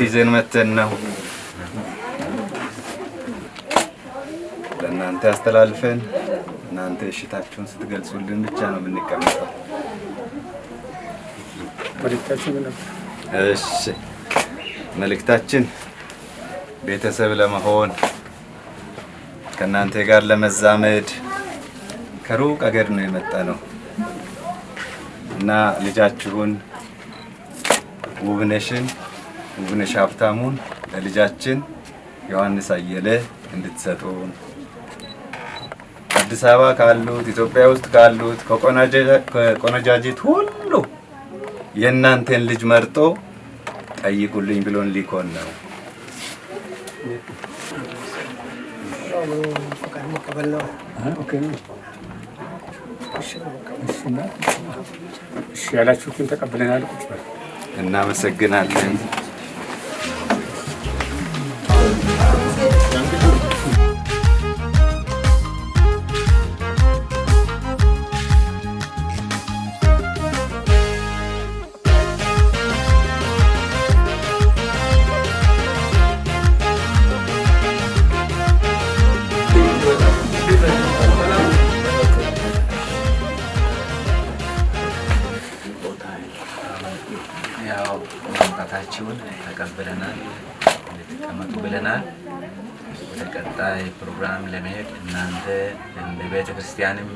ይዘን መተን ነው ለእናንተ ያስተላልፈን። እናንተ እሽታችሁን ስትገልጹልን ብቻ ነው የምንቀመጠው። መልእክታችን ምን ነበር? እሺ፣ መልእክታችን ቤተሰብ ለመሆን፣ ከእናንተ ጋር ለመዛመድ ከሩቅ አገር ነው የመጣ ነው እና ልጃችሁን ውብነሽን፣ ውብነሽ ሀብታሙን ለልጃችን ዮሐንስ አየለ እንድትሰጡን፣ አዲስ አበባ ካሉት፣ ኢትዮጵያ ውስጥ ካሉት ከቆነጃጅት ሁሉ የእናንተን ልጅ መርጦ ጠይቁልኝ ብሎን ሊኮን ነው። ፈቃድ መቀበል ነው። Okay ነው። እሺ፣ እና እሺ ያላችሁትን ተቀብለናል። ቁጭ በል። እናመሰግናለን። ያው ማምጣታችሁን ተቀብለናል፣ እንድትቀመጡ ብለናል። ወደ ቀጣይ ፕሮግራም ለመሄድ እናንተ እንደ ቤተ ክርስቲያንም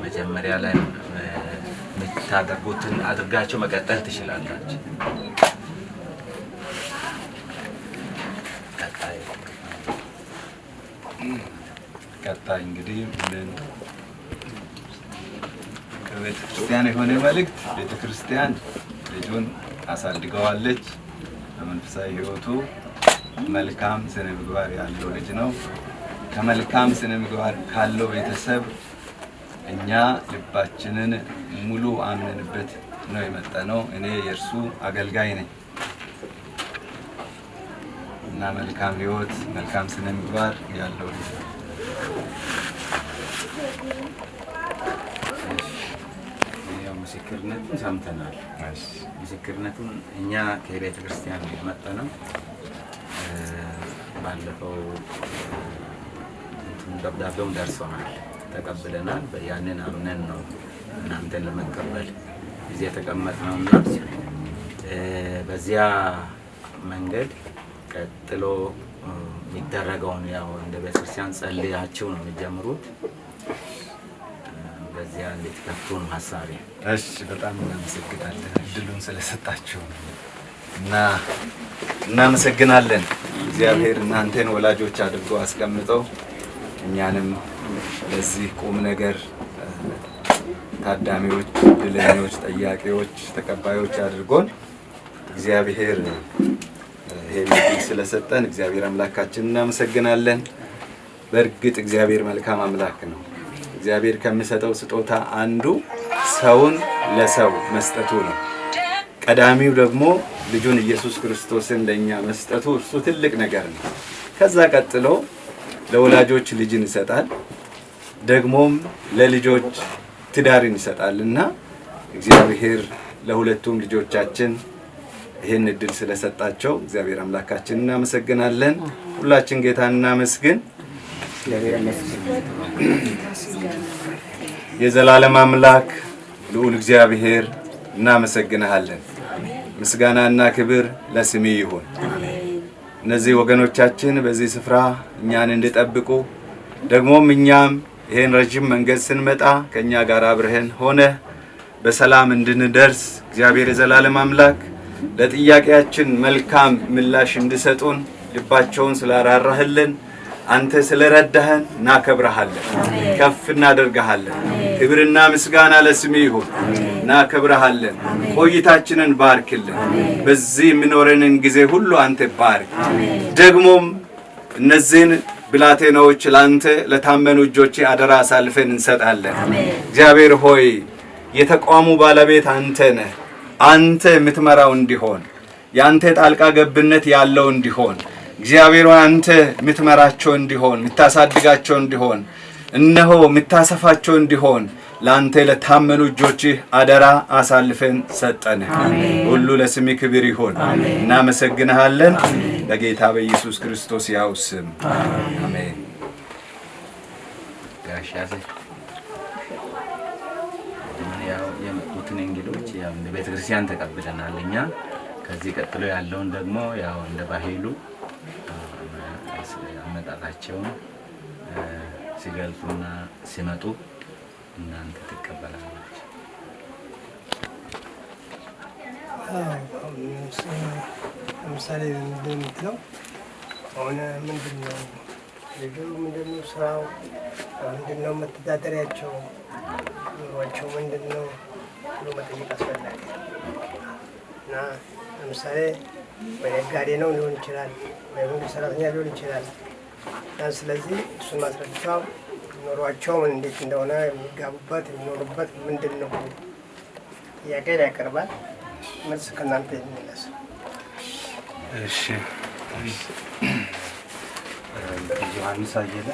መጀመሪያ ላይ የምታደርጉትን አድርጋችሁ መቀጠል ትችላላችሁ። ቀጣይ ቀጣይ እንግዲህ ምን ከቤተ ክርስቲያን የሆነ መልእክት፣ ቤተ ክርስቲያን ልጁን አሳድገዋለች። በመንፈሳዊ ሕይወቱ መልካም ስነ ምግባር ያለው ልጅ ነው። ከመልካም ስነ ምግባር ካለው ቤተሰብ እኛ ልባችንን ሙሉ አምነንበት ነው የመጣ ነው። እኔ የእርሱ አገልጋይ ነኝ እና መልካም ሕይወት፣ መልካም ስነ ምግባር ያለው ልጅ ነው። ያው ምስክርነቱን ሰምተናል። ምስክርነቱን እኛ ከቤተ ክርስቲያን የመጣ ነው። ባለፈው እንትኑ ደብዳቤውም ደርሶናል፣ ተቀብለናል። ያንን አምነን ነው እናንተን ለመቀበል እዚህ የተቀመጥነው እና በዚያ መንገድ ቀጥሎ የሚደረገውን ያው እንደ ቤተክርስቲያን ጸልያችሁ ነው የሚጀምሩት። በዚያ እንድትከፍቱ ነው ሀሳቤ። እሺ፣ በጣም እናመሰግናለን እድሉን ስለሰጣችሁ እና እናመሰግናለን። እግዚአብሔር እናንተን ወላጆች አድርጎ አስቀምጠው እኛንም ለዚህ ቁም ነገር ታዳሚዎች፣ እድለኞች፣ ጠያቂዎች፣ ተቀባዮች አድርጎን እግዚአብሔር ይሄን እድል ስለሰጠን እግዚአብሔር አምላካችን እናመሰግናለን። በእርግጥ እግዚአብሔር መልካም አምላክ ነው። እግዚአብሔር ከሚሰጠው ስጦታ አንዱ ሰውን ለሰው መስጠቱ ነው። ቀዳሚው ደግሞ ልጁን ኢየሱስ ክርስቶስን ለእኛ መስጠቱ እርሱ ትልቅ ነገር ነው። ከዛ ቀጥሎ ለወላጆች ልጅን ይሰጣል፣ ደግሞም ለልጆች ትዳርን ይሰጣል እና እግዚአብሔር ለሁለቱም ልጆቻችን ይህን እድል ስለሰጣቸው እግዚአብሔር አምላካችን እናመሰግናለን። ሁላችን ጌታን እናመስግን። የዘላለም አምላክ ልዑል እግዚአብሔር እናመሰግንሃለን። ምስጋናና ክብር ለስሜ ይሁን። እነዚህ ወገኖቻችን በዚህ ስፍራ እኛን እንዲጠብቁ፣ ደግሞም እኛም ይህን ረዥም መንገድ ስንመጣ ከእኛ ጋር አብረህን ሆነ በሰላም እንድንደርስ እግዚአብሔር የዘላለም አምላክ ለጥያቄያችን መልካም ምላሽ እንዲሰጡን ልባቸውን ስላራራህልን፣ አንተ ስለረዳህን እናከብረሃለን፣ ከፍ እናደርግሃለን። ክብርና ምስጋና ለስምህ ይሁን። እናከብረሃለን። ቆይታችንን ባርክልን። በዚህ የሚኖረንን ጊዜ ሁሉ አንተ ባርክ። ደግሞም እነዚህን ብላቴናዎች ለአንተ ለታመኑ እጆች አደራ አሳልፈን እንሰጣለን። እግዚአብሔር ሆይ፣ የተቋሙ ባለቤት አንተ ነህ። አንተ የምትመራው እንዲሆን፣ የአንተ ጣልቃ ገብነት ያለው እንዲሆን፣ እግዚአብሔር ሆይ አንተ የምትመራቸው እንዲሆን፣ የምታሳድጋቸው እንዲሆን፣ እነሆ የምታሰፋቸው እንዲሆን ለአንተ ለታመኑ እጆችህ አደራ አሳልፈን ሰጠንህ። ሁሉ ለስምህ ክብር ይሁን። እናመሰግንሃለን በጌታ በኢየሱስ ክርስቶስ ያው ስም አሜን። ጋሻ ያው የመጡትን እንግዶች ያው እንደ ቤተክርስቲያን ተቀብለናል እኛ። ከዚህ ቀጥሎ ያለውን ደግሞ ያው እንደ ባህሉ አመጣጣቸውን ሲገልጹና ሲመጡ እናንተ ትቀበላላችሁ። ለምሳሌ ምንድን የምትለው አሁን ምንድን ነው ልጁ፣ ምንድን ነው ስራው፣ ምንድን ነው መተዳደሪያቸው፣ ኑሯቸው ምንድን ነው ብሎ መጠየቅ አስፈላጊ ነው። እና ለምሳሌ ወይ ነጋዴ ነው ሊሆን ይችላል፣ ወይ መንግስት ሰራተኛ ሊሆን ይችላል። እና ስለዚህ እሱን ማስረዳቷ ኑሯቸው ምን እንዴት እንደሆነ የሚጋቡበት የሚኖሩበት ምንድን ነው ጥያቄ ያቀርባል። መልስ ከእናንተ የሚመለስ። እሺ፣ ዮሐንስ አየለ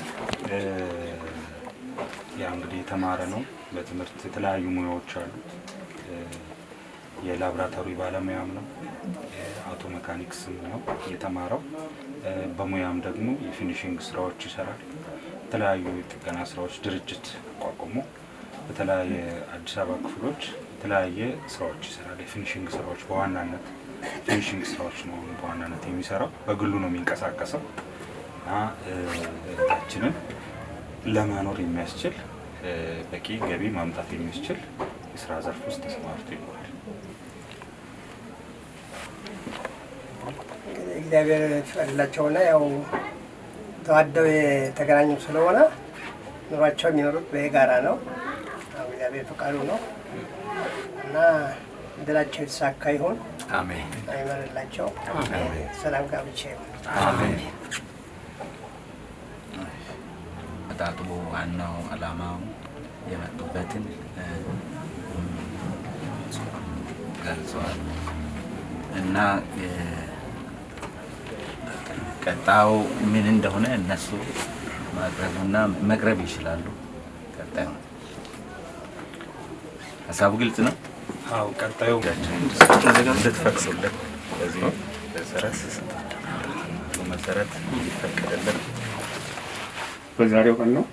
ያ እንግዲህ የተማረ ነው። በትምህርት የተለያዩ ሙያዎች አሉት። የላብራቶሪ ባለሙያም ነው። Auto mechanics ም ነው የተማረው። በሙያም ደግሞ የ finishing ስራዎች ይሰራል። የተለያዩ የጥገና ስራዎች ድርጅት አቋቁሞ በተለያየ አዲስ አበባ ክፍሎች የተለያየ ስራዎች ይሰራል። የ finishing ስራዎች በዋናነት finishing ስራዎች ነው በዋናነት የሚሰራው። በግሉ ነው የሚንቀሳቀሰው እና እህታችንን ለማኖር የሚያስችል በቂ ገቢ ማምጣት የሚያስችል የስራ ዘርፍ ውስጥ ተሰማርቶ ይኖራል። እንግዲህ እግዚአብሔር ፈቅድላቸውና ያው ተዋደው የተገናኙ ስለሆነ ኑሯቸው የሚኖሩት በጋራ ነው። እግዚአብሔር ፈቃዱ ነው እና እድላቸው የተሳካ ይሁን፣ አሜን። አይመርላቸው። ሰላም ጋብቻ ይሁን። አሜን። አመጣጡ ዋናው ዓላማው የመጡበትን ገልጸዋል እና ቀጣዩ ምን እንደሆነ እነሱ ማቅረብና መቅረብ ይችላሉ። ቀጣዩ ሀሳቡ ግልጽ ነው። አዎ፣ ቀጣዩ እንድትፈቅዱልን በዚህ መሰረት እንዲፈቀድልን በዛሬው ቀን ነው።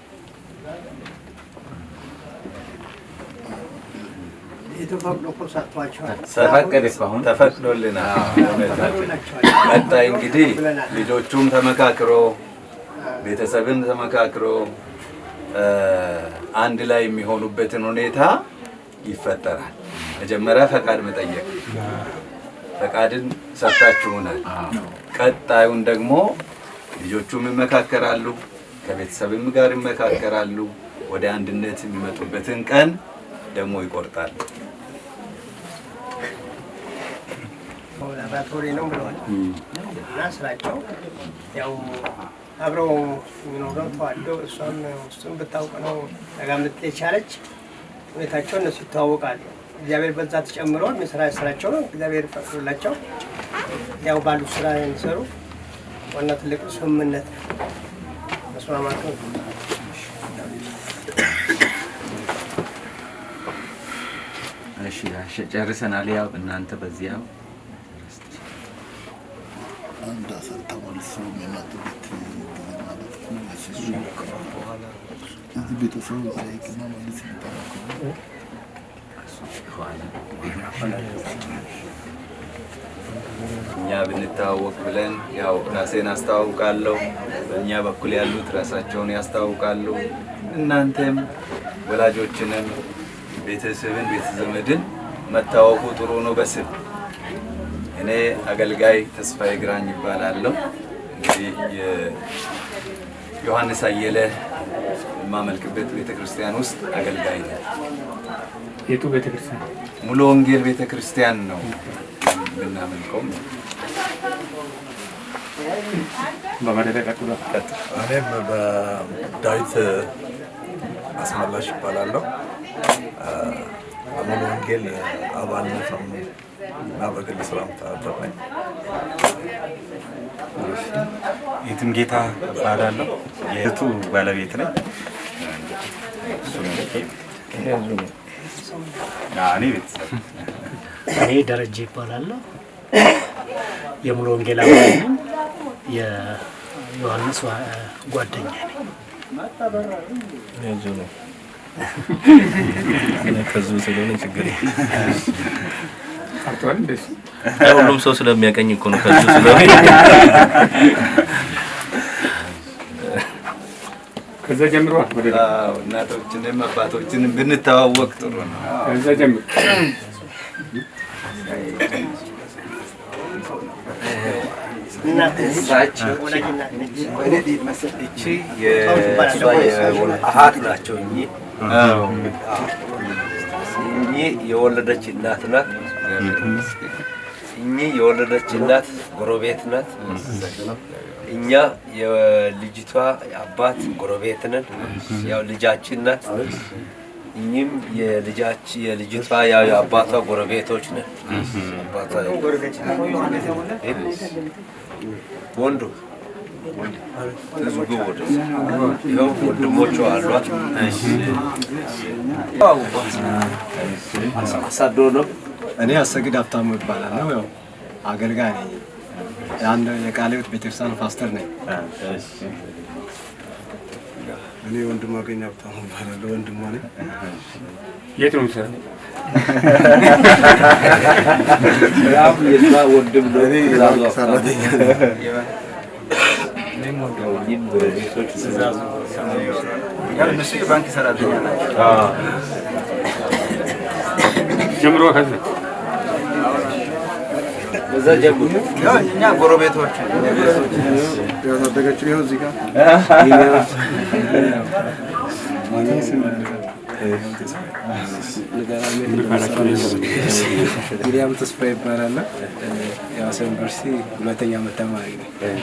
የተፈቅዶ እኮ ሰጥቷቸዋል። ተፈቀደ እኮ አሁን ተፈቅዶልናል። ቀጣይ እንግዲህ ልጆቹም ተመካክሮ ቤተሰብም ተመካክሮ አንድ ላይ የሚሆኑበትን ሁኔታ ይፈጠራል። መጀመሪያ ፈቃድ መጠየቅ፣ ፈቃድን ሰጥታችሁናል። ቀጣዩን ደግሞ ልጆቹም ይመካከራሉ፣ ከቤተሰብም ጋር ይመካከራሉ። ወደ አንድነት የሚመጡበትን ቀን ደግሞ ይቆርጣሉ። ላብራቶሪ ነው ብለዋል እና ስራቸው ያው አብረው የሚኖረው ተዋደው እሷም እሱም ብታውቅ ነው ለጋምጥ የቻለች ሁኔታቸው እነሱ ይተዋወቃሉ። እግዚአብሔር በዛ ተጨምሮ ስራ ስራቸው ነው። እግዚአብሔር ፈቅዶላቸው ያው ባሉ ስራ የሚሰሩ ዋና ትልቁ ስምምነት ነው፣ መስማማቱ ነው። እሺ ጨርሰናል። ያው እናንተ በዚያው አንድ አሰር ተመልሶ የሚመጡበት ጊዜ ማለት ነው። እዚህ ቤተሰቡ ጠይቅና መልስ የሚጠራ ከሆነ እኛ ብንተዋወቅ ብለን ያው ራሴን አስተዋውቃለሁ። በእኛ በኩል ያሉት ራሳቸውን ያስተዋውቃሉ። እናንተም ወላጆችንም ቤተሰብን ቤተዘመድን መታወቁ ጥሩ ነው። በስም እኔ አገልጋይ ተስፋዬ ግራኝ ይባላለሁ። እንግዲህ የዮሐንስ አየለ የማመልክበት ቤተክርስቲያን ውስጥ አገልጋይ ነኝ። የቱ ቤተክርስቲያን? ሙሉ ወንጌል ቤተክርስቲያን ነው የምናመልከው። በመደዳ ቀጥሏል። እኔም በዳዊት አስመላሽ ይባላለሁ። በሙሉ ወንጌል አባልነት ነው እና በግል ስራ የምተዳደር ነኝ። የትም ጌታ እባላለሁ። የእህቱ ባለቤት ነኝ። እኔ ቤተሰብ። እኔ ደረጀ ይባላለሁ። የሙሉ ወንጌል አባል ነኝ። የዮሐንስ ጓደኛ ነኝ። ያዙ ነው። እኔ ከዙ ስለሆነ ችግር ሁሉም ሰው ስለሚያቀኝ እኮ ነው። ከዙ ስለሆነ ከዛ ጀምሮ ወደ አዎ፣ እናቶችንም አባቶችንም ብንተዋወቅ ጥሩ ነው። ከዛ ጀምሮ። እቺ የእሷ አሃት ናቸው። እኚህ የወለደች እናት ናት። እኚህ የወለደች እናት ጎረቤት ናት። እኛ የልጅቷ አባት ጎረቤት ነን። ያው ልጃችን ናት። እኚህም የልጅቷ ያው የአባቷ ጎረቤቶች ነን። አባቷ ወንዱ ህዝቡ ወደ ይኸው ወንድሞቹ አሏት። አሳዶ ነው። እኔ አሰግድ ሀብታሙ እባላለሁ። ያው አገልጋይ ነኝ። የአንድ የቃለ ሕይወት ቤተክርስቲያን ፓስተር ነኝ። እኔ ወንድም አገኝ ሀብታሙ እባላለሁ። ወንድሟ ነኝ። የት ነው የምትሰራው? ያም የእሷ ወንድም ነው። እኔ የባንክ ሰራተኛ ነኝ። እኚህም ጎረቤቶች። ያው እነሱ የባንክ ሰራተኛ ናቸው። ጀምሮ ከዛ በዛ ጀምሮ። ያው እኛ ጎረቤቶች። ያሳደገችው ይኸው እዚህ ጋር። ሚሪያም ተስፋ ይባላል። የሐዋሳ ዩኒቨርሲቲ ሁለተኛ ዓመት ተማሪ ነኝ።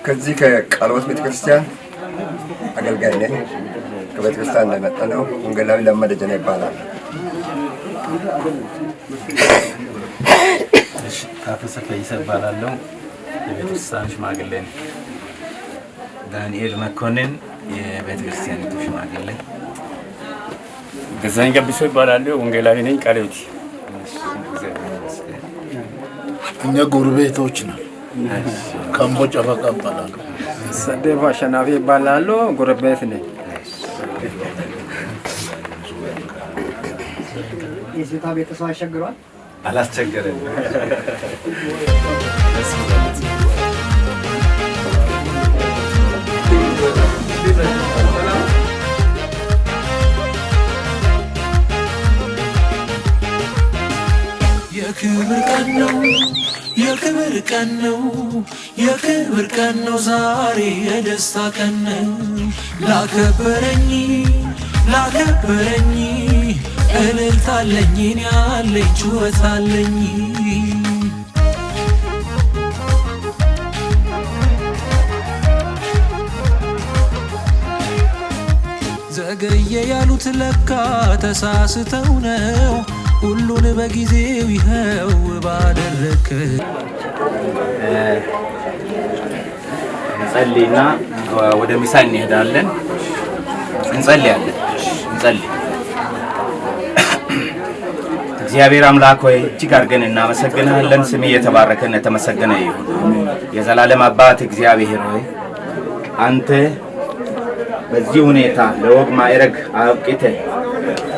ከዚህ ከቃለ ሕይወት ቤተክርስቲያን አገልጋይ ነኝ። ከቤተክርስቲያን እንደመጣ ነው። ወንጌላዊ ለማ ደጀኔ ይባላል። ታፈሰ ፈይሳ እባላለሁ። የቤተክርስቲያን ሽማግሌ ነኝ። ዳንኤል መኮንን የቤተክርስቲያኒቱ ሽማግሌ። ገዛኝ ገቢሶ ይባላሉ። ወንጌላዊ ነኝ። ቃለ ሕይወት። እኛ ጎረቤቶች ነን። ከምቦ ጨበቃ እባላለሁ። ሰዴፍ አሸናፊ ይባላሉ። ጎረቤት ነኝ። የሴቷ ቤተሰብ አስቸግሯል? አላስቸገረንም። የክብር ቀን ነው፣ የክብር ቀን ነው፣ የክብር ቀን ነው፣ ዛሬ የደስታ ቀን ነው። ላከበረኝ ላከበረኝ እልልታለኝ እኔ ያለኝ ጩኸት አለኝ። ዘገየ ያሉት ለካ ተሳስተው ነው። ሁሉን በጊዜው ይኸው ባደረክ። እንጸልይና ወደ ምሳ እንሄዳለን። እንጸልያለን። እንጸልይ። እግዚአብሔር አምላክ ሆይ፣ እጅግ አድርገን እናመሰግንሃለን። ስምህ የተባረከና የተመሰገነ ይሁን። የዘላለም አባት እግዚአብሔር ሆይ፣ አንተ በዚህ ሁኔታ ለወግ ማዕረግ አብቅተህ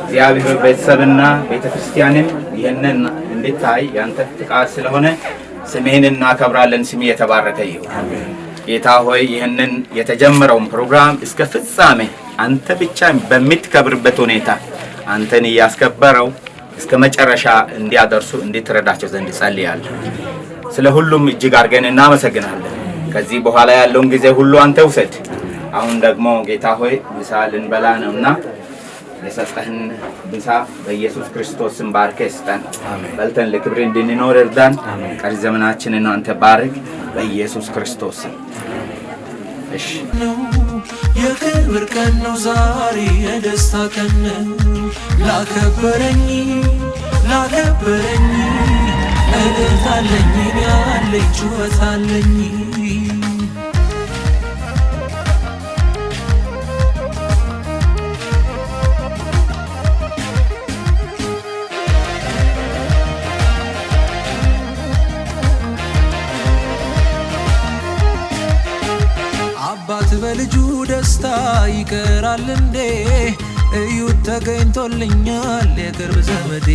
እግዚአብሔር ቤተሰብና ቤተ ክርስቲያንም ይህንን እንድታይ ያንተ ፍቃድ ስለሆነ ስምህን እናከብራለን። ስምህ የተባረከ ይሁን። ጌታ ሆይ፣ ይህንን የተጀመረውን ፕሮግራም እስከ ፍጻሜ አንተ ብቻ በምትከብርበት ሁኔታ አንተን እያስከበረው እስከ መጨረሻ እንዲያደርሱ እንድትረዳቸው ዘንድ ጸልያለሁ። ስለ ሁሉም እጅግ አድርገን እናመሰግናለን። ከዚህ በኋላ ያለውን ጊዜ ሁሉ አንተ ውሰድ። አሁን ደግሞ ጌታ ሆይ፣ ምሳ ልንበላ ነውና የሰጠህን ምሳ በኢየሱስ ክርስቶስ ስም ባርከህ ስጠን። በልተን ለክብር እንድንኖር እርዳን። ቀሪ ዘመናችንን አንተ ባርክ በኢየሱስ ክርስቶስ ስም። እሺ። ነው፣ የክብር ቀን ነው፣ ዛሬ የደስታ ቀን ነው። ላከበረኝ ላከበረኝ እልልታለኝ ያለኝ ጩኸታለኝ። አባት በልጁ ደስታ ይቀራል እንዴ? እዩት ተገኝቶልኛል የቅርብ ዘመዴ።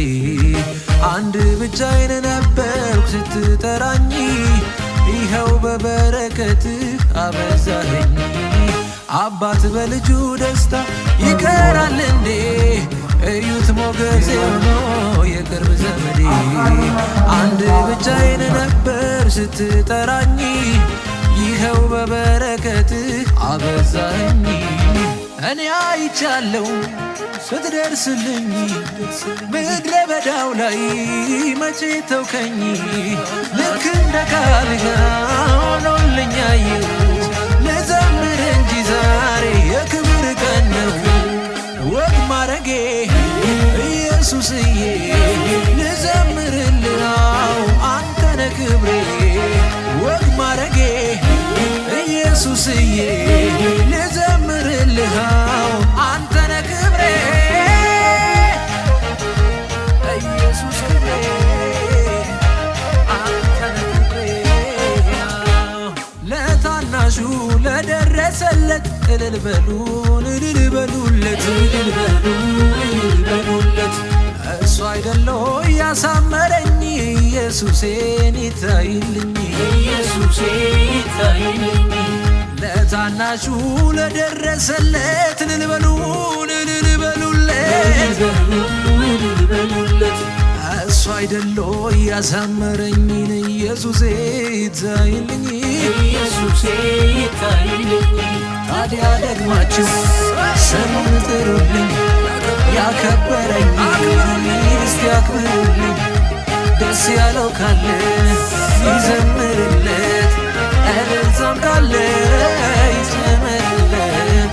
አንድ ብቻዬን ነበርኩ ስትጠራኝ፣ ይኸው በበረከት አበዛኸኝ። አባት በልጁ ደስታ ይቀራል እንዴ? እዩት ሞገሴ ሆኖ የቅርብ ዘመዴ። አንድ ብቻዬን ነበር ስትጠራኝ፣ ይኸው በበረከት አበዛኸኝ። እኔ አይቻለው ስትደርስልኝ፣ ምድረ በዳው ላይ መቼ ተውከኝ። ልክ እንደ ቃልህ ሆኖልኝ አየሁ፣ ልዘምር እንጂ ዛሬ የክብር ቀን ነው። ወግ ማረጌ ኢየሱስዬ ልዘምርልህ፣ አዎ አንተ ነህ ክብሬ። ወግ ማረጌ ኢየሱስዬ ልዘምርልህ፣ አዎ አንተ ነህ ክብሬ። ኢየሱስ ክብሬ አንተ ነህ ክብሬ። ለታናሹ ለደረሰለት እልል በሉን እልል በሉለት እልል በሉ እልል በሉለት። እሱ አይደለ ያሳመረኝ ኢየሱሴን ይታይልኝ ኢየሱሴ ይታይልኝ። ለታናሹ ለደረሰለት እልል በሉን እልል በሉለት እልል በሉለት። እሱ አይደለ ያሳመረኝ ኢየሱሴ ይታይልኝ ኢየሱሴ ይታይልኝ። ታዲያ ደግማችሁ ስሙን ጥሩልኝ፣ ያከበረኝ እስቲ አክብሩልኝ። ደስ ያለው ካለ ይዘምርለት፣ እልልታም ካለ ይጨመርለት።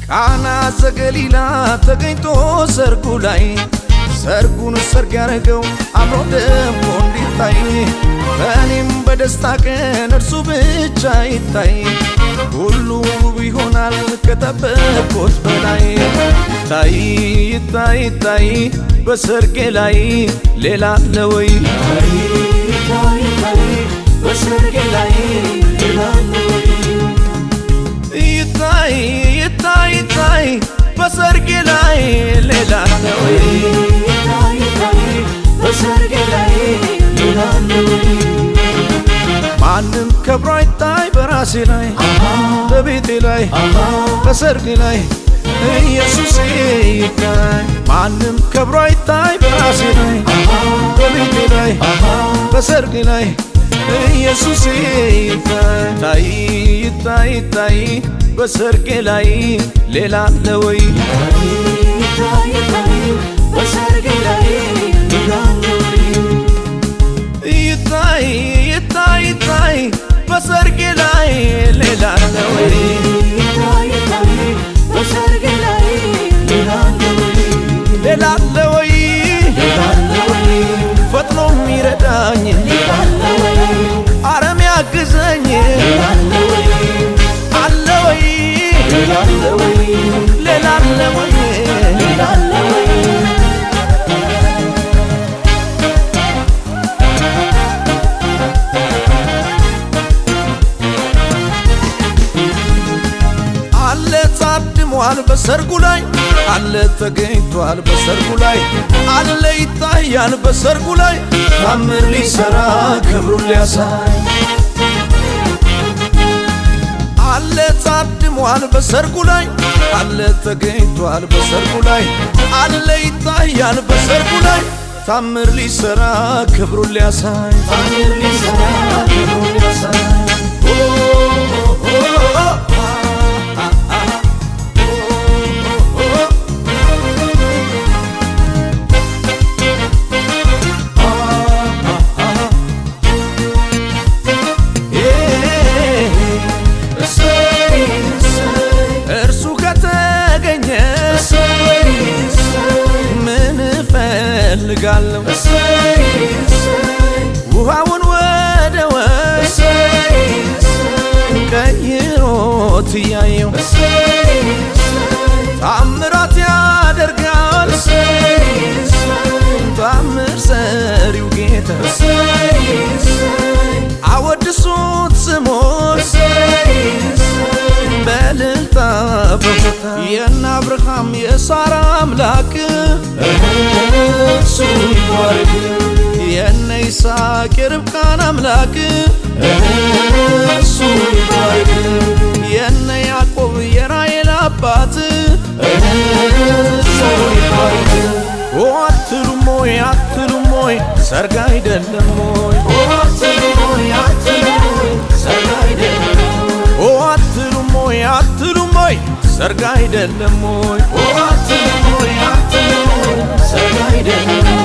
ቃና ዘገሊላ ተገኝቶ ሰርጉ ላይ ሰርጉን ሰርግ ያደረገው አምሮ ደምቆ እንዲታይ በእኔም በደስታ ቀን እርሱ ብቻ ይታይ። ሁሉ ውብ ይሆናል ከጠበቅኩት በላይ። ይታይ ይታይ ይታይ በሰርጌ ላይ ሌላ አለ ወይ? በሰርጌ ላይ ሌላ አለ ወይ? ይታይ ይታይ ይታይ በሰርጌ ላይ ሌላ አለ ወይ? በሰርጌ ላይ ሌላ አለ ወይ? ማንም ከብሮ አይታይ በራሴ ላይ፣ በቤቴ ላይ፣ በሰርጌ ላይ ኢየሱስ ይታይ። ማንም ከብሮ አይታይ በራሴ ላይ፣ በቤቴ ላይ፣ በሰርጌ ላይ ኢየሱስ ይታይ። ታይ ይታይ ይታይ በሰርጌ ላይ ሌላ አለ ወይ? በሰርጌ ላይ ሌላ አለ ወይ? ይታይ ይታይ ይታይ በሰርጌ ላይ ሌላ አለ ወይ? በሰርጌ ላይ ሌላ አለ ወይ? ሌላ አለ ወይ? ፈጥኖ የሚረዳኝ፣ አረም ያግዘኝ አለ ወይ? ሌላ አለ ወይ? አለ ታድሟል በሰርጉ ላይ፣ አለ ተገኝቷል በሰርጉ ላይ አለ ይታያል በሰርጉ ላይ ታምር ሊሰራ ክብሩን ሊያሳይ አለ ታድሟል በሰርጉ ላይ አለ ተገኝቷል በሰርጉ ላይ አለ ይታያል በሰርጉ ላይ ታምር ሊሰራ ክብሩን ሊያሳይ ታምር ሊሰራ ክብሩን ሊያሳይ እርሱ ከተገኘ ምን እፈልጋለሁ? ውሃውን ወደ ወይን ቀይሮት እያየሁ ታምራት ያደርጋል ታምር ሰሪው ጌታ አወድሱት ስሙን በእልልታ በሆታ የነ አብርሃም የሳራ አምላክ እርሱ ይባረክ የነ ይስሐቅ የርብቃን አምላክ እርሱ ይባረክ የነ ያዕቆብ የራሔል አባት እርሱ ይባረክ። ኦ አትሉም ወይ አትሉም ወይ ሰርግ አይደለም ወይ? ኦ አትሉም ወይ አትሉም ወይ ሰርግ አይደለም ኦ አትሉም ወይ አትሉም ወይ ሰርግ አይደለም ወይ? ኦ አትሉም ወይ አትሉም ወይ ሰርግ አይደለም ወይ?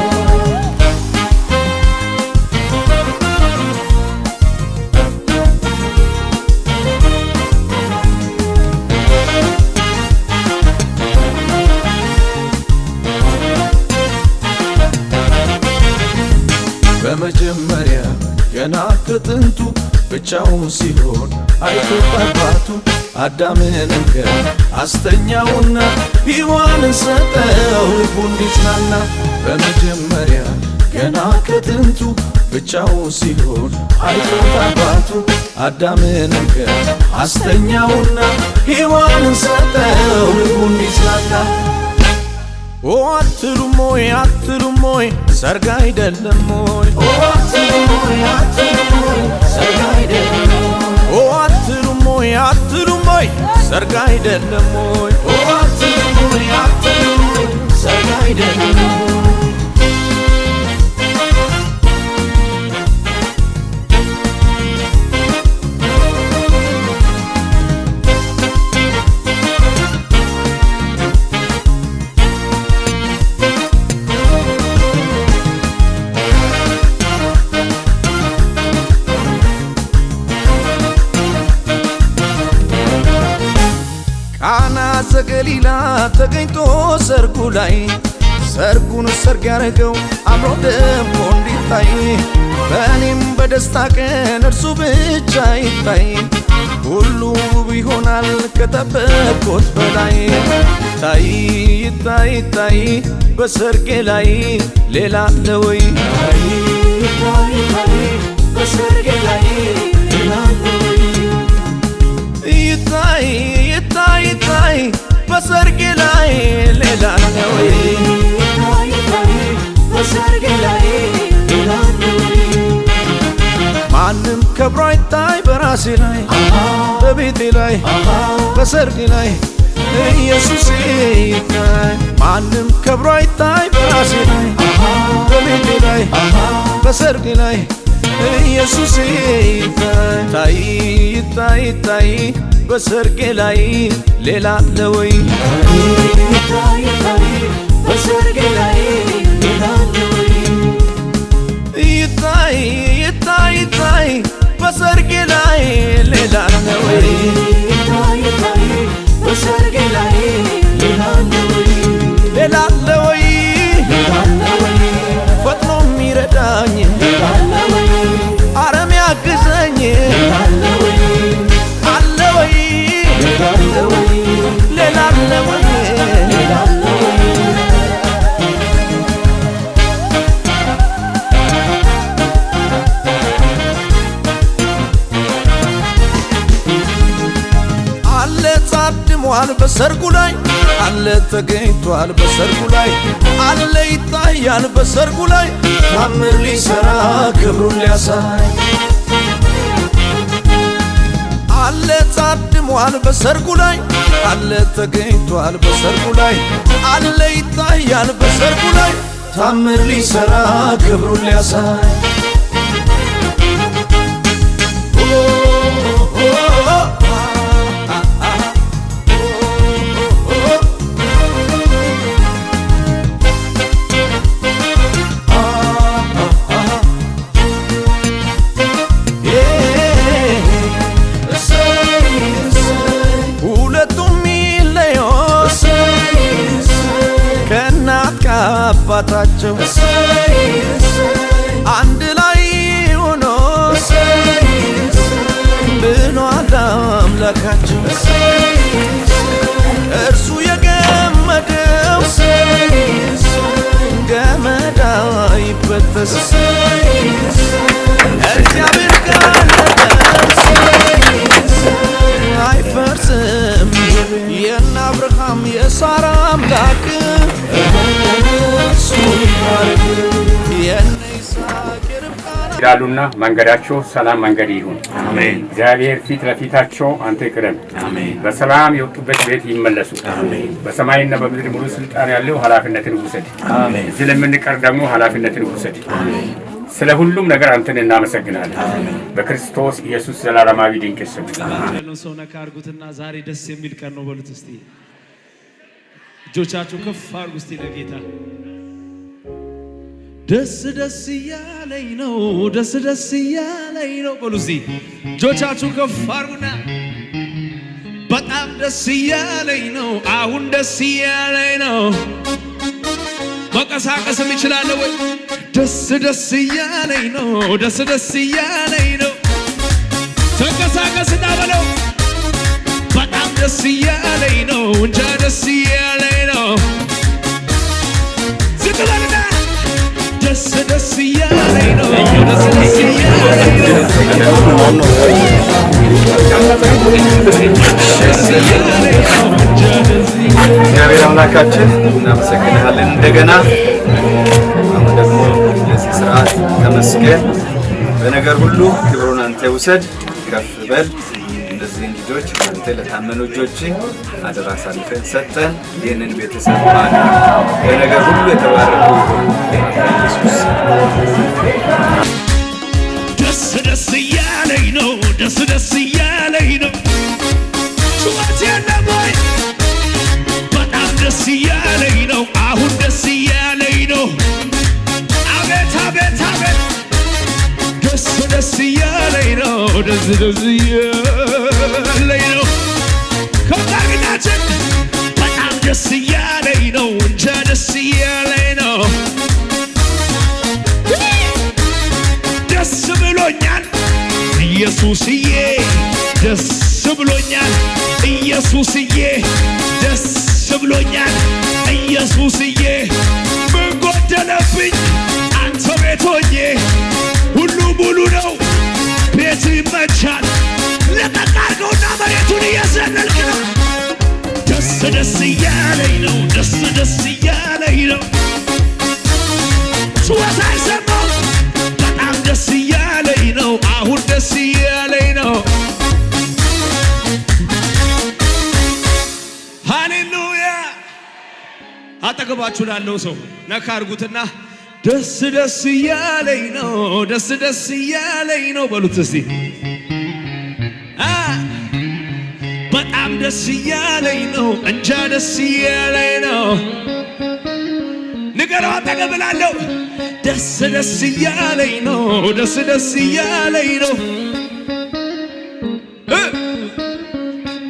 በመጀመሪያ ገና ከጥንቱ ብቻውን ሲሆን አይቶ አባቱ አዳምን እንከን አስተኛውና ሔዋንን ሰጠው ልቡ እንዲጽናና። በመጀመሪያ ገና ከጥንቱ ብቻውን ሲሆን አይቶ አባቱ አዳምን እንከን አስተኛውና ሔዋንን ሰጠው ልቡ እንዲጽናና። ኦ አትሉም ወይ አትሉም ወይ ሰርግ አይደለም ወይ? ኦ አትሉም ወይ አትሉም ወይ ሰርግ አይደለም ኦ አትሉም ወይ አትሉም ወይ ሰርግ አይደለም ወይ? ኦ አትሉም ወይ አትሉም ወይ ሰርግ አይደለም ወይ? ቃና ዘገሊላ ተገኝቶ ሰርጉ ላይ ሰርጉን ሰርግ ያደረገው አምሮ ደምቆ እንዲታይ በእኔም በደስታ ቀን እርሱ ብቻ ይታይ ሁሉ ውብ ይሆናል ከጠበቅኩት በላይ። ይታይ ይታይ ይታይ በሰርጌ ላይ ሌላ አለ ወይ? ይታይ ይታይ በሰርጌ ላይ ሌላ አለ ወይ? ይታይ ይታይ ይታይ በሰርጌ ላይ ሌላ አለ ወይ? ይታይ ይታይ በሰርጌ ላይ ሌላ አለ ወይ? ማንም ከብሮ አይታይ በራሴ ላይ በቤቴ ላይ በሰርጌ ላይ ኢየሱስ ይታይ። ማንም ከብሮ አይታይ በራሴ ላይ በቤቴ ላይ በሰርጌ ላይ ኢየሱስ ይታይ። ይታይ ይታይ በሰርጌ ላይ ሌላ አለ ወይ? ይታይ ይታይ በሰርጌ ላይ ሌላ አለ ወይ? ይታይ ይታይ ይታይ በሰርጌ ላይ ሌላ አለ ወይ? ይታይ ይታይ በሰርጌ ላይ ሌላ አለ ወይ? ሌላ አለ ወይ? ሌላ አለ ወይ? ፈጥኖ የሚረዳኝ ሌላ አለ ወይ? አረ የሚያግዘኝ ሌላ አለ ወይ? አለ ወይ? ሌላ አለ ወይ? ሌላ አለ ወይ? ሌላ አለ ወይ? ታድሟል በሰርጉ ላይ አለ ተገኝቷል በሰርጉ ላይ አለ ይታያል በሰርጉ ላይ ታምር ሊሰራ ክብሩን ሊያሳይ አለ ታድሟል በሰርጉ ላይ አለ ተገኝቷል በሰርጉ ላይ አለ ይታያል በሰርጉ ላይ ታምር ሊሰራ ክብሩን ሊያሳይ አባታቸው አንድ ላይ ሆኖ ብሏል አምላካቸው እርሱ የገመደው ገመድ አይበጠስ እግዚአብሔር ካለበት አይፈርስም የነ አብርሃም የሳራ አምላክ ይላሉና መንገዳቸው ሰላም መንገድ ይሁን። እግዚአብሔር ፊት ለፊታቸው አንተ ቅደም። በሰላም የወጡበት ቤት ይመለሱ። በሰማይና በምድር ሙሉ ስልጣን ያለው ኃላፊነትን ውሰድ። እዚህ ለምንቀር ደግሞ ኃላፊነትን ውሰድ። ስለ ሁሉም ነገር አንተን እናመሰግናለን። በክርስቶስ ኢየሱስ ዘላለማዊ ድንቅ ስም ያለውን ሰው ነካ አድርጉትና ዛሬ ደስ የሚል ቀን ነው በሉት እስቲ። እጆቻችሁ ከፍ አድርጉ እስቲ ለጌታ። ደስ ደስ እያለኝ ነው፣ ደስ ደስ እያለኝ ነው በሉ እስቲ። እጆቻችሁ ከፍ አድርጉና በጣም ደስ እያለኝ ነው፣ አሁን ደስ እያለኝ ነው። መንቀሳቀስም እችላለሁ ወይ? ደስ ደስ እያለኝ ነው፣ ደስ ደስ እያለኝ ነው። ተንቀሳቀስና በለው በጣም ደስ እያለኝ ነው፣ እንጃ ደስ እያለኝ ነው። ዝቅ በልና ደስ ደስ እያለኝ ነው፣ ደስ ደስ እያለኝ ነው፣ ደስ እያለኝ ነው፣ እንጃ ደስ እግዚአብሔር አምላካችን እናመሰግንሃለን። እንደገና አሁን ደግሞ ለዚህ ስርዓት ተመስገን። በነገር ሁሉ ክብሩን አንተ ውሰድ፣ ከፍ በል። እነዚህን ልጆች አንተ ለታመኑ እጆች አደራ አሳልፈን ሰጠን። ይህንን ቤተሰብ ባርክ። በነገር ሁሉ የተባረኩ ይሁኑ። ኢየሱስ ደስ ደስ እያለኝ ነው፣ ደስ ደስ እያለኝ ነው። ጩኸት የለም ወይ? በጣም ደስ እያለኝ ነው፣ አሁን ደስ እያለኝ ነው። አቤት አቤት አቤት ደስ ደስ እያለኝ ነው፣ ደስ ደስ እያለኝ ነው። ከታግናችን በጣም ደስ እያለኝ ነው፣ እንጃ ደስ እያለኝ ነው። ደስ ብሎኛል ኢየሱስዬ፣ ደስ ብሎኛል ኢየሱስዬ፣ ደስ ብሎኛል ኢየሱስዬ። ምን ጎደለብኝ አንተ ቤት ሆኜ? ሁሉ ሙሉ ነው፣ ቤት ይመቻል። ለቀቅ አድርገውና መሬቱን እየዘለልክ ነው። ደስ ደስ እያለኝ ነው፣ ደስ ደስ እያለኝ ነው። ጩኸት አይሰማም። በጣም ደስ እያለኝ ነው፣ አሁን ደስ እያለኝ ነው። ሃሌሉያ። አጠገባችሁ ላለው ሰው ነካ አድርጉትና ደስ ደስ እያለኝ ነው፣ ደስ ደስ እያለኝ ነው በሉት እስቲ። አ በጣም ደስ እያለኝ ነው፣ እንጃ ደስ እያለኝ ነው። ንገረው አጠገብ ላለው ደስ ደስ እያለኝ ነው፣ ደስ ደስ እያለኝ ነው። እ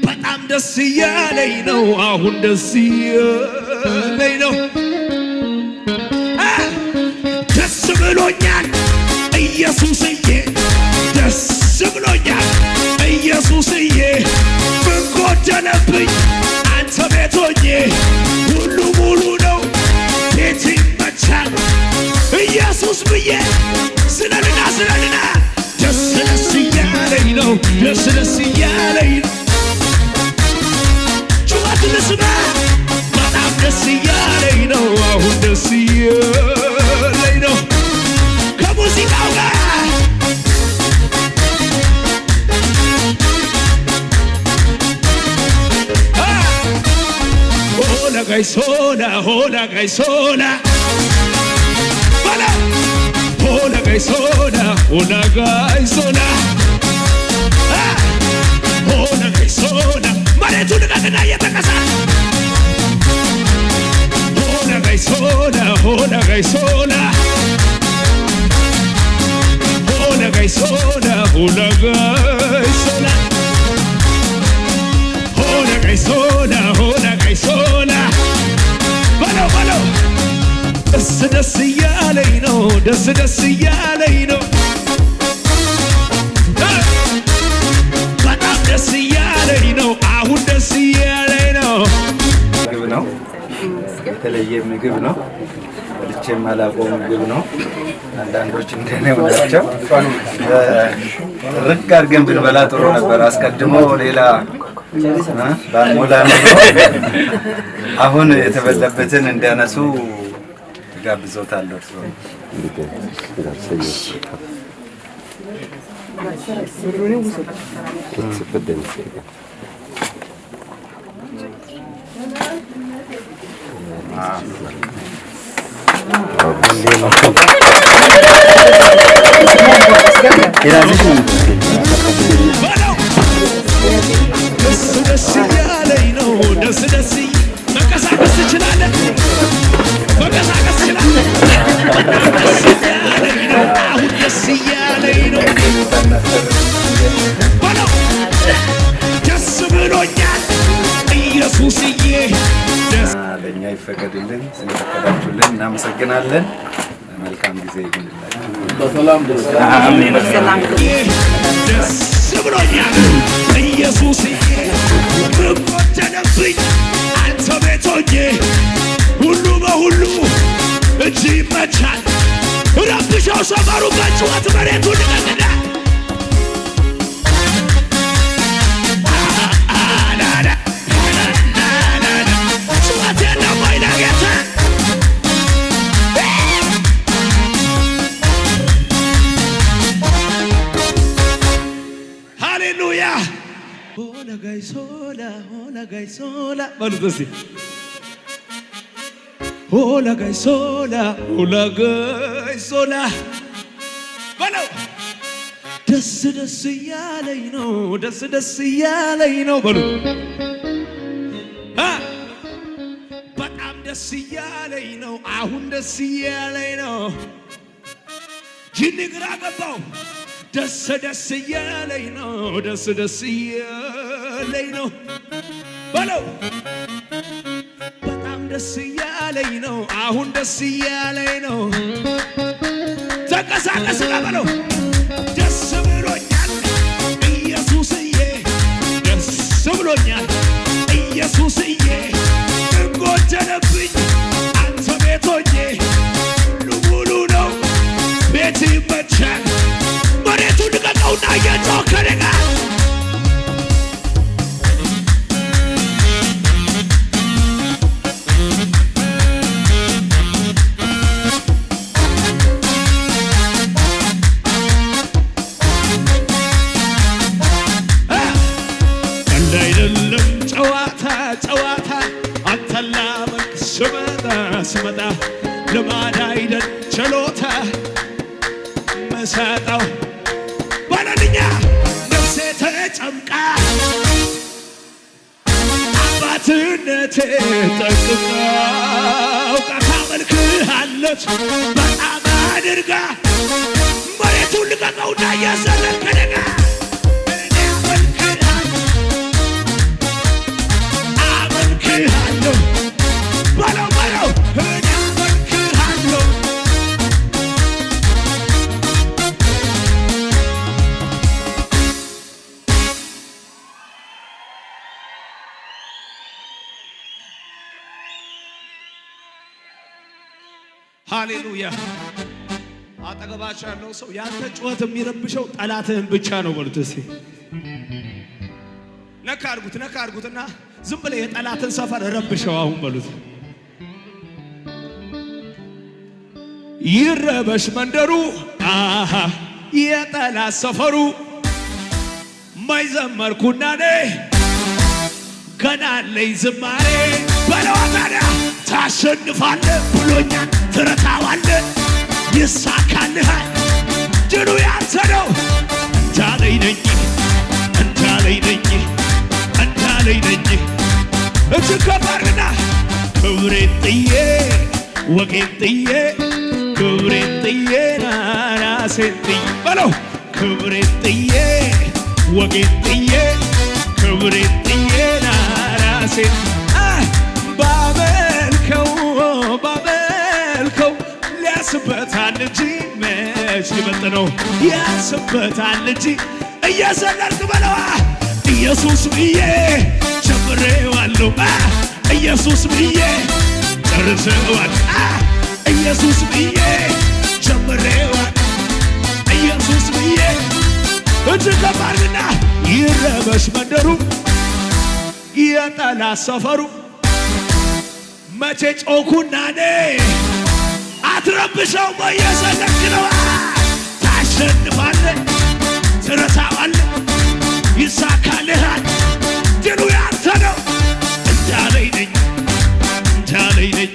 በጣም ደስ እያለኝ ነው፣ አሁን ደስ እያለኝ ነው። እ ደስ ብሎኛል ኢየሱስዬ፣ ደስ ብሎኛል ኢየሱስዬ። ምን ጎደለብኝ አንተ ቤት ሆኜ? ሁሉ ሙሉ ነው፣ ቤት ይመቻል። ኢየሱስ ብዬ ስለልና ስለልና ደስ ደስ እያለኝ ነው፣ ደስ ደስ እያለኝ ነው። ልስማ። በጣም ደስ እያለኝ ነው፣ አሁን ደስ እያለኝ ነው ከሙዚቃው ጋር። Hola gaisola, hola gaisola, hola, hola gaisola, hola gaisola, hola gaisola። መሬቱ ልቀቅና እየተቀሳ hola gaisola, hola gaisola, hola gaisola, hola gaisola, hola gaisola, hola gaisola በለው በለው። ደስ ደስ እያለኝ ነው፣ ደስ ደስ እያለኝ ነው፣ በጣም ደስ እያለኝ ነው፣ አሁን ደስ እያለኝ ነው። ምግብ ነው። የተለየ ምግብ ነው። በልቼ የማላውቀው ምግብ ነው። አንዳንዶች እንደኔው ናቸው። ርቅ አድርገን ብንበላ ጥሩ ነበር። አስቀድሞ ሌላ ባንሞላ ኖሮ አሁን የተበላበትን እንዲያነሱ ጋብዞታለሁ። እርስዎን። ደስ ደስ እያለኝ ነው፣ ደስ ደስ፣ መንቀሳቀስ ትችላለህ፣ መንቀሳቀስ ትችላለህ። ደስ እያለኝ ነው፣ አሁን ደስ እያለኝ ነው በለው። ደስ ብሎኛል ኢየሱስዬ ደስ ለእኛ ይፈቀድልን። ስለፈቀዳችሁልን እናመሰግናለን። መልካም ጊዜ ይሁንላችሁ። አሜን። ደስ ብሎኛል ኢየሱስዬ። ምን ጎደለብኝ አንተ ቤት ሆኜ? ሁሉ በሁሉ እጅ ይመቻል። ረብሸው ሰፈሩ በጩኸት፣ መሬቱን ልቀቅና ጩኸት የለም ወይ ለጌታ? ሃሌሉያ። Hola gaisola, hola gaisola በሉት እስቲ። Hola gaisola, hola gaisola በለው። ደስ ደስ እያለኝ ነው፣ ደስ ደስ እያለኝ ነው በሉት። በጣም ደስ እያለኝ ነው፣ አሁን ደስ እያለኝ ነው። ጅኒ ግራ ገባው። ደስ ደስ እያለኝ ነው፣ ደስ ደስ እያለኝ ነው በለው። በጣም ደስ እያለኝ ነው፣ አሁን ደስ እያለኝ ነው። ተንቀሳቀስ በለው። ደስ ብሎኛል ኢየሱስዬ፣ ደስ ብሎኛል ኢየሱስዬ። ምን ጎደለብኝ አንተ ቤት ሆኜ? ሁሉ ሙሉ ነው፣ ቤት ይመቻል። መሬቱን ልቀቀውና እየጮህ ከእኔ ጋር። እንዳይደለም ጨዋታ ጨዋታ አንተን ላመልክ ስመጣ ስመጣ፣ ልማድ አይደል ችሎታ መሰጠው በለልኛ። ነፍሴ ተጨምቃ አባትነቴ ጠንቅቃ አውቃ ታመልክሃለች በጣም አድርጋ። መሬቱን ልቀቀውና እየዘለልክ ከእኔ ጋር እኔ አመልክሃለሁ፣ አመልክሃለሁ በለው በለው፣ እኔ አመልክሃለሁ። ሃሌሉያ። አጠገባቸው ያለው ሰው ያንተ ጩኸት የሚረብሸው ጠላትህን ብቻ ነው በሉት። እስኪ ነካ አድርጉት፣ ነካ አድርጉትና ዝም ብለህ የጠላትን ሰፈር ረብሸው አሁን በሉት። ይረበሽ መንደሩ፣ አሃ፣ የጠላት ሰፈሩ። ማይዘመርኩና እኔ ገና አለኝ ዝማሬ በለዋ። ታዲያ ታሸንፋለህ ብሎኛል፣ ትረታዋለህ፣ ይሳካልሃል፣ ድሉ ያንተ ነው። እንዳለኝ ነኝ፣ እንዳለኝ ነኝ፣ እንዳለኝ ነኝ። እጅግ ከፍ አድርግና ክብሬን ጥዬ፣ ወጌን ጥዬ፣ ክብሬን ጥዬ፣ ራሴን ጥዬ በለው። ክብሬን ጥዬ፣ ወጌን ጥዬ፣ ክብሬን ጥዬ፣ ራሴን ባመልከው ባመልከው ሊያስበታል እንጂ መች ሊበልጥ ነው? ያስበታል እንጂ። እየዘለልክ በለዋ። ኢየሱስ ብዬ ጀምሬዋለሁ፣ ኢየሱስ ብዬ ጨርሰዋል፣ ኢየሱስ ብዬ ጀምሬዋል፣ ኢየሱስ ብዬ። እጅግ ከፍ አድርግና ይረበሽ መንደሩ፣ የጠላት ሰፈሩ። መቼ ጮኩና እኔ አትረብሸው። እየዘለልክ ነው። ታሸንፋለህ፣ ትረታዋለህ፣ ይሳካልሃል፣ ድሉ ያንተ ነው። እንዳለኝ ነኝ፣ እንዳለኝ ነኝ።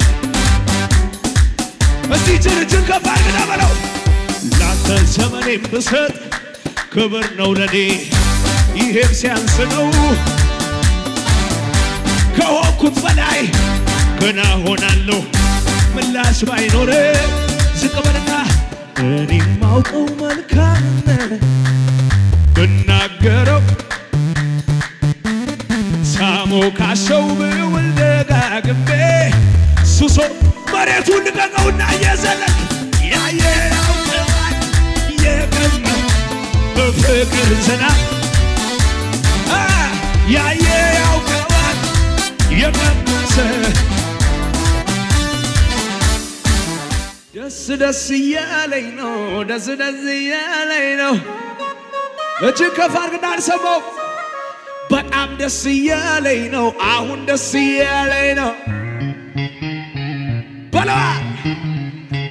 እስቲ እጅን እጅን ከፍ አድርግና በለው። ላንተ ዘመኔን ብሰጥ ክብር ነው ለኔ፣ ይሄም ሲያንስ ነው። ከሆንኩት በላይ ገና ሆናለሁ። ምላሽ ባይኖር ዝቅ በልና እኔ ማውቀው መልካምነት ብናገረው ሳሞካሸው ብውል ደጋግሜ ሱሶ መሬቱን ልቀቀውና እየዘለልክ ያየ ያውቀዋል የቀመ በፍቅር ዝናብ ያየ ያውቀዋል የቀመሰ። ደስ ደስ እያለኝ ነው፣ ደስ ደስ እያለኝ ነው። እጅግ ከፍ አድርግና አልሰማው። በጣም ደስ እያለኝ ነው፣ አሁን ደስ እያለኝ ነው በለዋ።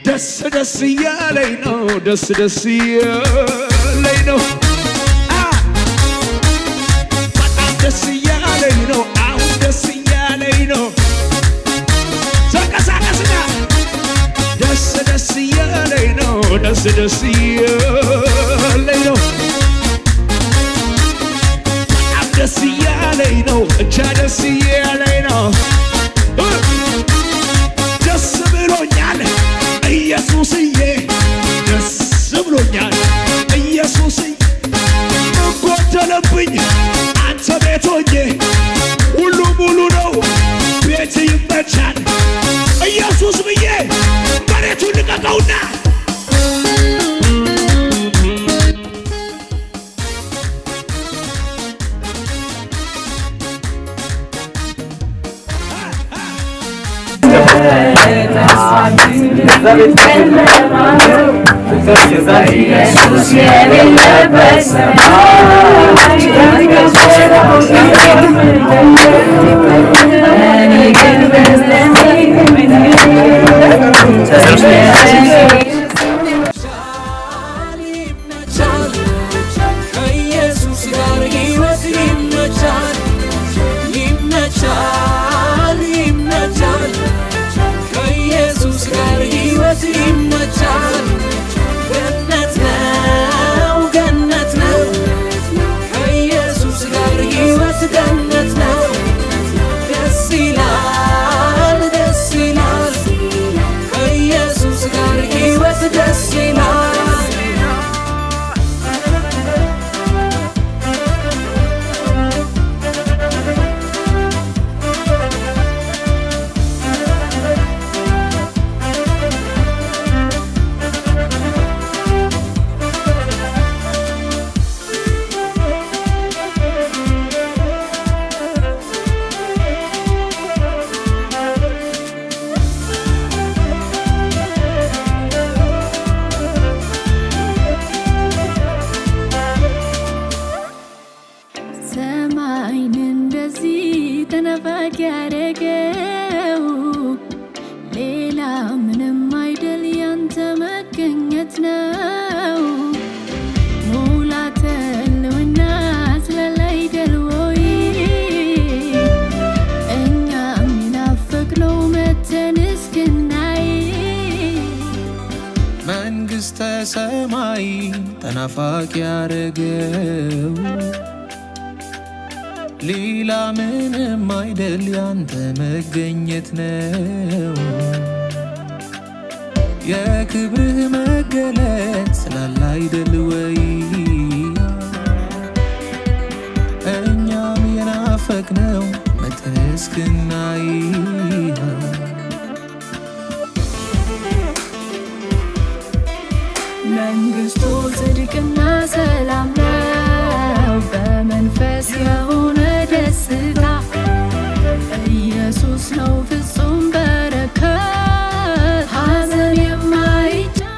ደስ ደስ እያለኝ ነው፣ ደስ ደስ እያለኝ ነው፣ በጣም ደስ እያለኝ ነው፣ አሁን ደስ እያለኝ ነው። ተንቀሳቀስና ደስ ደስ እያለኝ ነው፣ ደስ ደስ እያለኝ ነው፣ በጣም ደስ እያለኝ ነው፣ እጃ ደስ እያለኝ ነው። ደስ ብሎኛል ኢየሱስዬ፣ ደስ ብሎኛል ኢየሱስዬ። ምን ጎደለብኝ አንተ ቤት ሆኜ? ሁሉ ሙሉ ነው፣ ቤት ይመቻል። ኢየሱስ ብዬ መሬቱን ልቀቀውና። ኢየሱስ የሌለበት ሰማይ እኔ ግን ከኢየሱስ ጋር ሕይወት ይመቻል፣ ይመቻል፣ ይመቻል። ከኢየሱስ ጋር ሕይወት ይመቻል። ገነት ነው፣ ገነት ነው። ከኢየሱስ ጋር ሕይወት ገነት ነው። ደስ ይላል፣ ደስ ይላል። ከኢየሱስ ጋር ሕይወት ደስ ይላል። ተናፋቂ ያደረገው ሌላ ምንም አይደል ያንተ መገኘት ነው። ሙላተ ህልውና ስላለ አይደል ወይ እኛም የናፈቅነው መተን እስክናይ። መንግስተ ሰማይ ተናፋቂ ያረገው ሌላ ምንም አይደል ያንተ መገኘት ነው። የክብርህ መገለጥ ስላለ አይደል ወይ እኛም የናፈቅነው መተን እስክናይ። መንግስቱ ጽድቅና ሰላም ነው፣ በመንፈስ የሆነ ደስታ። ኢየሱስ ነው ፍጹም በረከት፣ ሐዘን የማይጨመርበት።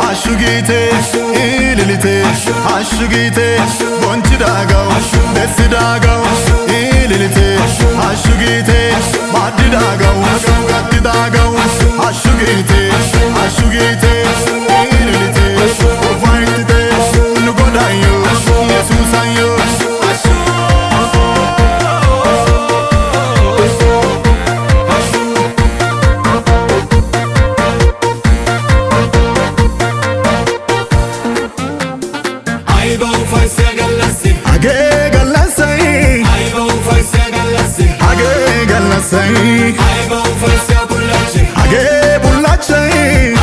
አሹጊቴ ኢልሊቴ አሹጊቴ ቦንቺ ዳጋው ደስ ዳጋው ኢልሊቴ አሹጊቴ ማድ ዳጋው ገት ዳጋው አሹጊቴ አሹጊቴ ኢልሊቴ ኡፋይትቴ ንጎዳዮ ኢየሱሳዮ። Hagee gallassay, hagee gallassay, hagee bullachchay,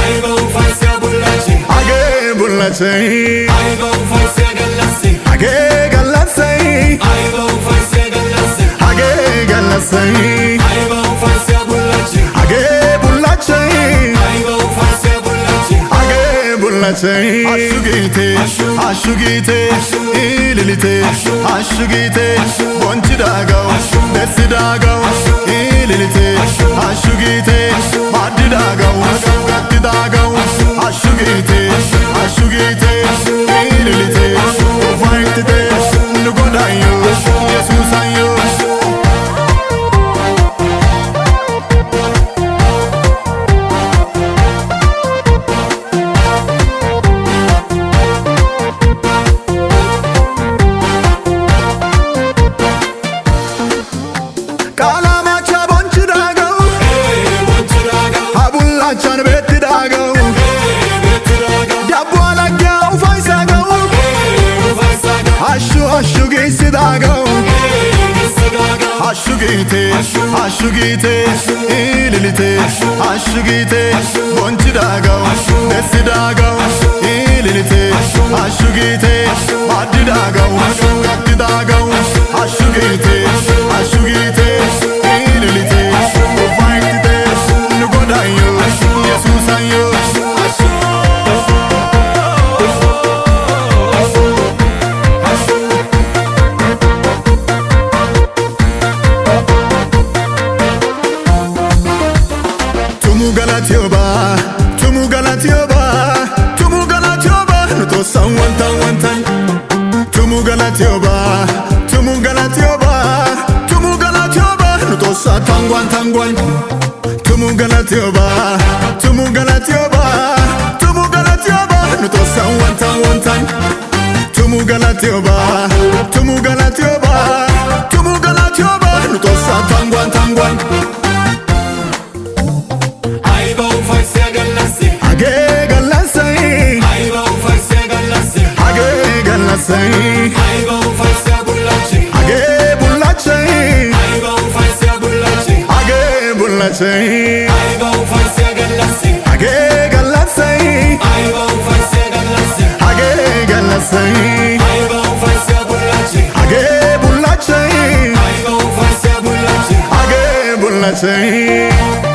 hagee bullachchay, hagee gallassay, hagee gallassay, hagee bullachchay, hagee bullachchay. አሹጊቴ አሹጊቴ ኢልሊቴ አሹጊቴ ቦንቺ ዳጋው ደስ ዳጋው ኢልሊቴ አሹጊቴ ማድ ዳጋው ገት ዳጋው አሹጊቴ አሹጊቴ ኢልሊቴ ኡፋይትቴ ንጎዳዮ ኢየሱሳዮ። ቃላማቻ ቦንቺ ዳጋው ሀቡላቻን ቤት ዳጋው ዳቦ አላጊያ ኡፋይሳጋው አሹ አሹ ጊስ ዳጋው አሹጊቴ አሹጊቴ ኢልሊቴ አሹጊቴ ቦንቺ ዳጋው ደስ ዳጋው ኢልሊቴ አሹጊቴ ማድ ዳጋው ገት ዳጋው አሹጊቴ አሹጊቴ ኢልሊቴ ኡፋይትቴ ንጎዳዮ ኢየሱሳዮ። Tumu galatioba, tumu galatioba, tumu galatioba, nu Xoossan wantan wantan. Tumu galatioba, tumu galatioba, tumu galatioba, nu Xoossaa tangwan tangwan. Tumu galatioba, tumu galatioba, tumu galatioba, nu Xoossan wantan wantan. Tumu galatioba, tumu galatioba, tumu galatioba, nu Xoossaa tangwan tangwan. Hagee gallassay, hagee gallassay, hagee bullachchay, Bullachei Hagee gallassay Hagee gallassay Hagee bullachei Hagee bullachei.